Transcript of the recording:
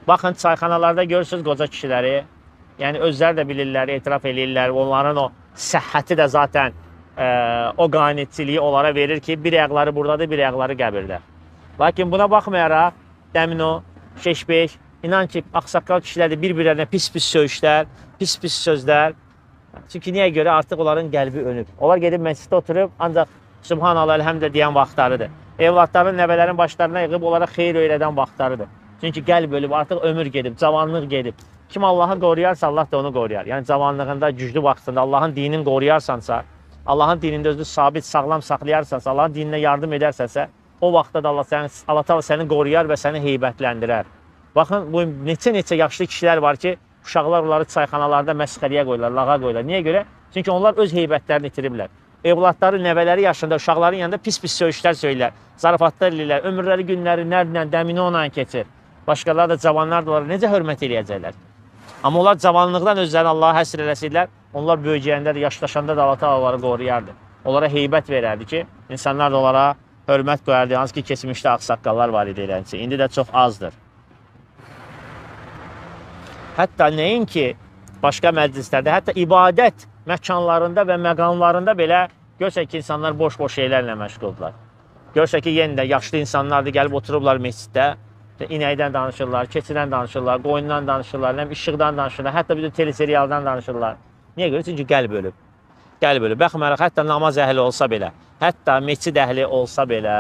Baxın, çayxanalarda görürsünüz qoca kişiləri. Yəni özləri də bilirlər, etiraf eləyirlər. Onların o səhhəti də zaten o qanetçiliyi onlara verir ki, bir ayaqları buradadır, bir ayaqları qəbirdə. Lakin buna baxmayaraq, dəmino, şeşbeş, inan ki, ağsaqqal kişilər də bir-birlərinə pis-pis söyüşlər, pis-pis sözlər. Çünki niyə görə artıq onların qəlbi önüb. Onlar gedib məsciddə oturub, ancaq Subhanallah, elhamdülillah deyən vaxtlarıdır. Evladların, nəvələrin başlarına yığıb onlara xeyir öyrədən vaxtlarıdır. Çünki qəlb ölüb, artıq ömür gedib, cavanlıq gedib. Kim Allahı qoruyarsa, Allah da onu qoruyar. Yəni cavanlığında, güclü vaxtında Allahın dinini qoruyarsansa, Allahın dinində özünü sabit, sağlam saxlayarsansa, Allahın dininə yardım edərsənsə, o vaxtda da Allah Taala səni qoruyar və səni heybətləndirər. Baxın, bu neçə-neçə yaşlı kişilər var ki, uşaqlar onları çayxanalarda məsxərəyə qoyurlar, lağa qoyurlar. Niyə görə? Çünki onlar öz heybətlərini itiriblər. Evladları, nəvələri yaşında uşaqların yanında pis-pis söyüşlər söyləyirlər, zarafatlar eləyirlər, ömürləri, günləri nərlə, dəmini onunla keçir. Başqaları da, cavanlar da onlara necə hörmət eləyəcəklər? Amma onlar cavanlıqdan özlərini Allaha həsr eləsəydilər, onlar böyüyəndə də, yaşlaşanda da Allah Taala onları qoruyardı. Onlara heybət verərdi ki, insanlar da onlara hörmət qoyardı. Hansı ki, keçmişdə ağsaqqallar var idi eləncə. İndi də çox azdır. Hətta nəinki başqa məclislərdə, hətta ibadət məkanlarında və məqamlarında belə görsə ki, insanlar boş-boş şeylərlə məşğuldurlar. Görsə ki, yenə də yaşlı insanlar da gəlib oturublar məsciddə, inəkdən danışırlar, keçidən danışırlar, qoyundan danışırlar, nə işıqdan danışırlar, hətta bir də teleserialdan danışırlar. Niyə görə? Çünki qəlb ölüb. Qəlb ölüb. Baxmayaraq, hətta namaz əhli olsa belə, hətta məscid əhli olsa belə,